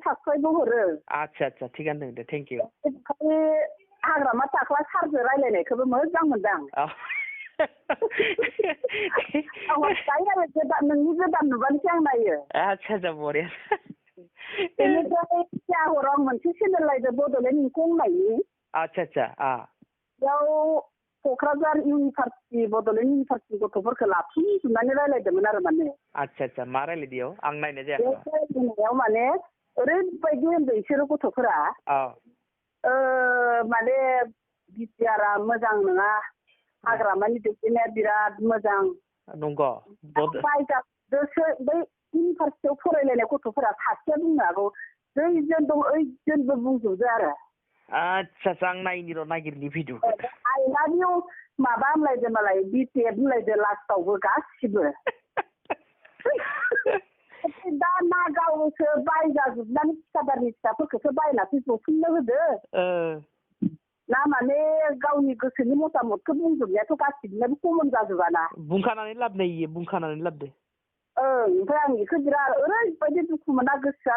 साबस्क्राइबबो हरो। आदसा थिगानो दं दे थेंक इउ। खालि हाग्रामा थाख्ला सारजों रायलायनायखौबो मोजां मोनदां। नोंनि गोदान नुबानोसो आं नायो। आदसा बरिया। बेनिफ्राय हराव आं मोनसे चेनेल नायदों बड'लेण्ड इंखं होननायनि। आदसा बेयाव क'क्राझार इउनिभारसिटि बड'लेण्ड इउनिभारसिटि गथ'फोरखौ लाफिनजोबनानै रायलायदोंमोन आरो माने। आदसा मा रायलायदियाव आं नायनाय जायाखै। बे रायलायनायाव माने ओरैबायदि होनदों बिसोरो गथ'फोरा माने बिटिआरआ मोजां नङा, हाग्रामानि दैदेननाया बिराद मोजां नंगौ। बायजाजोंसो बै इउनिभारसिटियाव फरायलायनाय गथ'फोरा सासेया बुंनो हागौ 6 जोन दं 8 जोनबो बुंजोबदो आरो। आदसा आं नायनि र' नागिरनि भिडिअखौ। आइलानियाव माबा होनलायदो मालाय बिटिएफ होनलायदो लास्टावबो गासिबो। दा नागावसो बायजाजोबनानै थिखादारनि फिसाफोरखौसो बायनासो जथुमनो होदो। ना माने गावनि गोसोनि मतामतखौ बुंजोबनायाथ' गासिबोनाबो कमन जाजोबाना। बुंखानानै लाबदो इयो बुंखानानै लाबदो। ओमफ्राय आं बेखौ बिराद ओरैबायदि दुखु मोना गोसोआ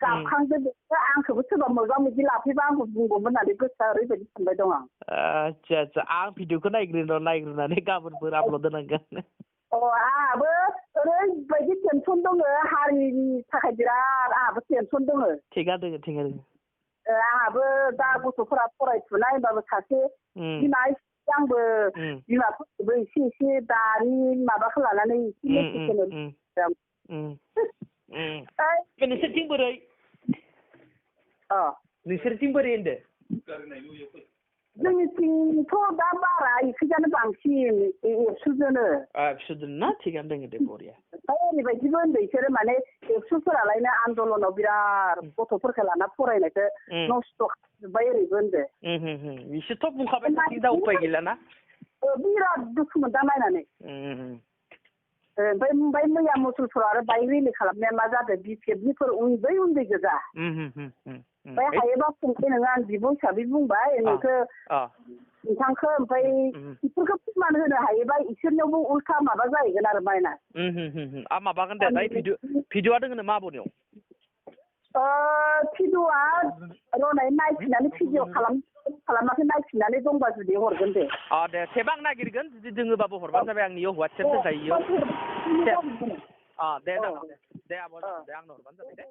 गाबखांदो। आंखौबो सोरबा मोगा मोगि लाफैबा आंबो बुंगौमोन होननानै गोसोआ ओरैबायदि सानबाय दं आं। आदसा आं भिडिअखौ नायग्रोनानै गाबोनफोर आपल'ड होनांगोन। आंहाबो ओरैबायदि टेनसन दङ हारिनि थाखाय बिराद आंहाबो टेनसन दङ। थिगानो दङ। आंहाबो दा गथ'फोरा फरायफुनाय होनबाबो सासे बिमा आंबो बिमाफोरखौबो एसे दानि माबाखौ लानानै नोंसोरथिं बोरै? नोंसोरथिं बोरै होनदो? जोंनिथिंथ' दा बारा इखैजानो बांसिन एबसुजोनो। एबसुजों ना थिगानो दङ दे बरिया। ओरैबायदिबो होनदों बिसोरो माने एबसुफोरालायनो आन्दलनाव बिराद गथ'फोरखौ लाना फरायनायखौ नस्थ' खालामजोब्बाय ओरैबो होनदों। बिसोरथ' बुंखाबाय दा उपाय गैलाना। बिराद दुखु मोनदां नायनानै। ओमफ्राय मैया मुसलपुराव आरो बाइक रिलि खालामनाया मा जादों बिपिएफनिफोर उन्दै गोजा। ओमफ्राय हायोबा फंबाय नोङो आं बिब' हिसाबै बुंबाय नोंथांखौ ओमफ्राय बेफोरखौ फोरमान होनो हायोबा इसोरनियावबो उल्था माबा जाहैगोन आरो माइना। माबागोन दे भिडिअआ दङ नामा आब'नियाव? भिडिअआ र'नाय नायफिननानै भिडिअ खालामाखै नायफिननानै दंबा जुदि हरगोन दे। दे थेबा आं नागिरगोन जुदि दोङोबाबो हरबानो जाबाय आंनियाव वाट्सएप दंखायो। दे आब' दे आंनो हरबानो जाबाय दे।